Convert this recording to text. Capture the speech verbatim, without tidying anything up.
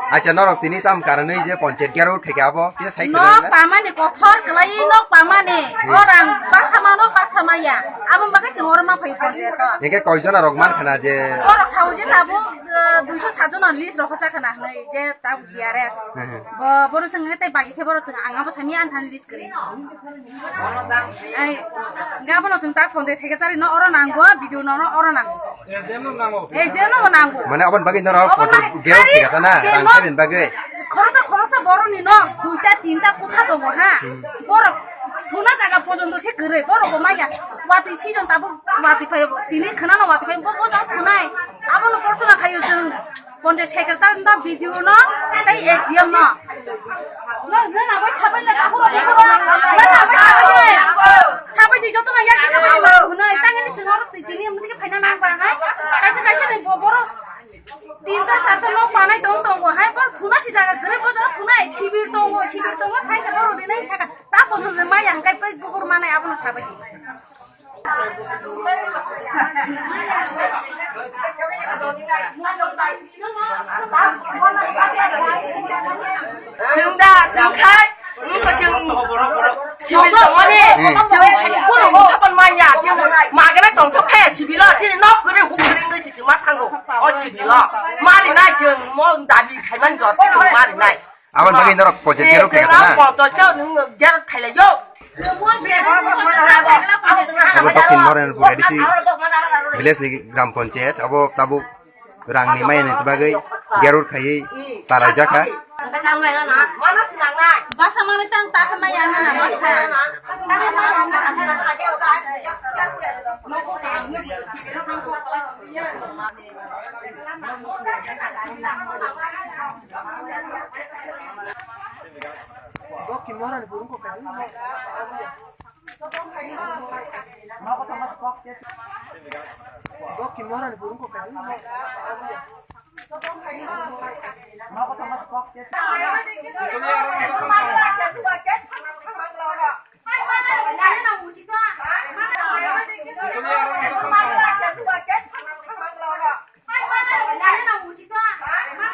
Acha, norok tini tam karanwi je ponchayat gerok khaikha abo kisa sai Nok khwna. Pamani kothor kwlai nok pamani. Hmm. O rang baksa ma nok baksa maya. Abo bagwi chwng oro ma phai ponchayat o. Hingke koi jona rok man khana je? Borok sao je tabuk, eh, duiso sat jona list rok hocha khana hwnwi je tabuk G R S. Hmm, hmm. Bo, bono chwng tei bagi khe bono chwng ang abo sami ang thani list kwrwi. Ai, gabono chwng tak ponchayat secretary no oro nango, B D O no, no oro nango. S D M no nango. S D M no bo nango. Mane aboni bagwi norok obo mane geo hari thikata na, je rang no khaibini bagwi. Khoroksa, khoroksa borokni no duita tinta kutha tongo ha. Hmm. Borok thuna jaga porjonto se kwrwi, borok bo maya. Wati season tabuk wati phai, tini khwnano wati phai, bo, bo jaga thunai. Abono korsona khaio chwng. Ponchayat secretary no, B D O no, tei S D M no. No, no, na bai sabai le, kahuro, kahuro. No, na bai sabai le. Sabai di joto na yak sabai le, no, tangani singor tini mudi ke phaina nang ba nai. Kaisa, kaisa le bo-, boro tinta sarta no panai tong tongo. Hai boro thuna si jaga gre bo jaga thuna sibir tongo, sibir tongo, phai ke boro dinai saka. Ta podo je mai ang kai pai bukur manai abono sabai di. Chwng da, chwng khai, wngkha chwng, chwng tongmani, chwng kunu mungsa pan manya, chwng magana tongthok khe chibilo, chini nok kwrwi huk kwrwi wngwi chwng ma thango, o chibilo. Mari nai chwng mo dabi khaimani jor, chwng mari nai. Aboni bagwi norok project gerok khaikha na? Project no nung gerok khailai yo. Abo Dokhin Moranpur A D C village ni gram panchayat, abo tabuk rang ni maya ni bagwi gerok khaiwi talai jakha. Basa mani tang tak maya na, basa.